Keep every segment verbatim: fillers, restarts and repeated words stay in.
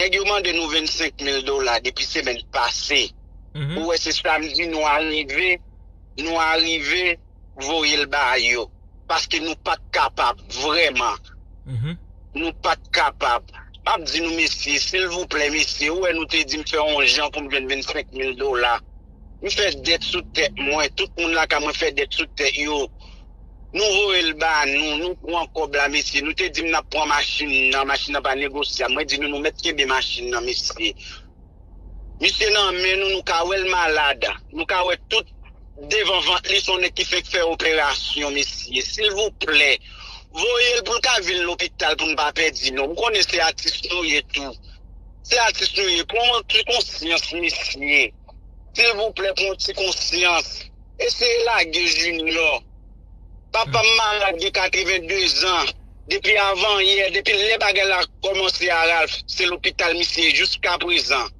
Nèg yo mande nou vennsenk mil dola depi semèn pase. Ou wè, se samdi nou arive, nou arive voye l ba yo. Paske nou pa t kapab, vrèman. Nou pa t kapab. M ap di nou, mesye, silvouplè, mesye, ou wè nou te di m fè yon jan pou m jwenn vennsenk mil dola. M fè dèt sou tèt mwen, tout moun lakay mwen fè dèt sou tèt yo. Nou voye l ba nou, nou pran kòb la, mesye. Nou te di m n ap pran machin nan, machin nan pa negosyab. Mwen di nou, nou mèt kenbe machin nan, mesye. Misye nan men nou, nou ka wè l malad. Nou ka wè tout devan vant li, se yon nèg ki fenk fè operasyon, mesye. Silvouplè, voye l pou l ka vin lopital pou n pa pèdi non. M konnen se atis nou ye tou. Se atis nou ye. Pran yon ti konsyans, mesye. Silvouplè, pran yon ti konsyans. Eseye lage Junior. Papa m malad, gen katreven de zan. Depi avan yè, depi lè bagay la kòmanse a, Ralph, se lopital misye ye jiska prezan.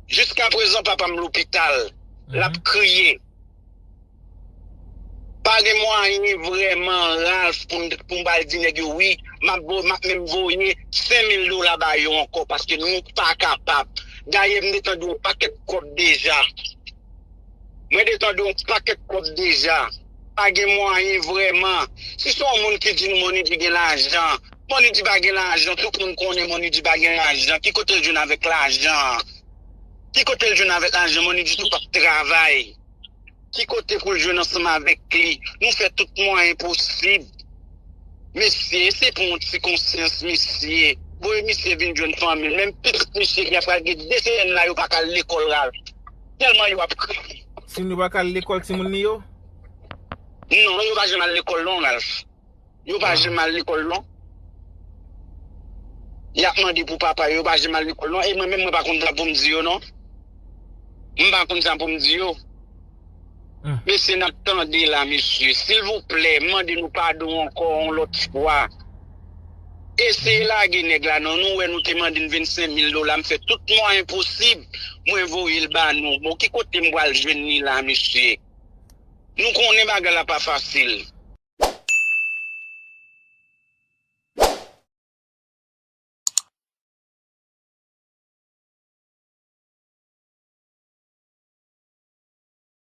Jiska prezan, papa m lopital. L ap kriye. Pa gen mwayen vrèman, Ralph, pou m, pou m ba l di nèg yo, wi, m ap vo-, m ap menm voye senk mil dola ba yo ankò, paske nou pa kapab. Dayè, m te tande yon pakèt kòb deja. Mwen te tande yon pakèt kòb deja. Pa gen mwayen vrèman. Si se yon moun ki di nou Money G gen lajan, Money G pa gen lajan, tout moun konnen Money G pa gen lajan. Ki kote l jwenn avèk lajan? Ki kote l jwenn avèk lajan? Money G tou p ap travay. Ki kote pou l jwenn ansanm avèk li? Nou fè tout mwayen posib. Mesye, eseye pran yon ti konsyans, mesye. Voye misye vin jwenn fanmi l. Menm pitit misye ki ap pral gen de semèn la, yo pa ka al lekòl, Ralph. Tèlman yo ap kriye. Timoun yo pa ka al lekòl, timoun li yo? Non, yo pa janm al lekòl non, Ralph. Yo pa janm al lekòl non. Y ap mande pou papa yo, yo pa janm al lekòl non. E mwen menm, mwen pa konn sa pou m di yo non. M pa konn sa pou m di yo. Mesye, n ap tande la, mesye. Silvouplè, m mande nou padon ankò yon lòt fwa. Eseye lage nèg la non. Nou wè nou te mande n vennsenk mil dola. M fè tout mwayen posib. Mwen voye l ba nou. Bon, ki kote m pral jwenn li la, mesye? Nou konnen bagay la pa fasil.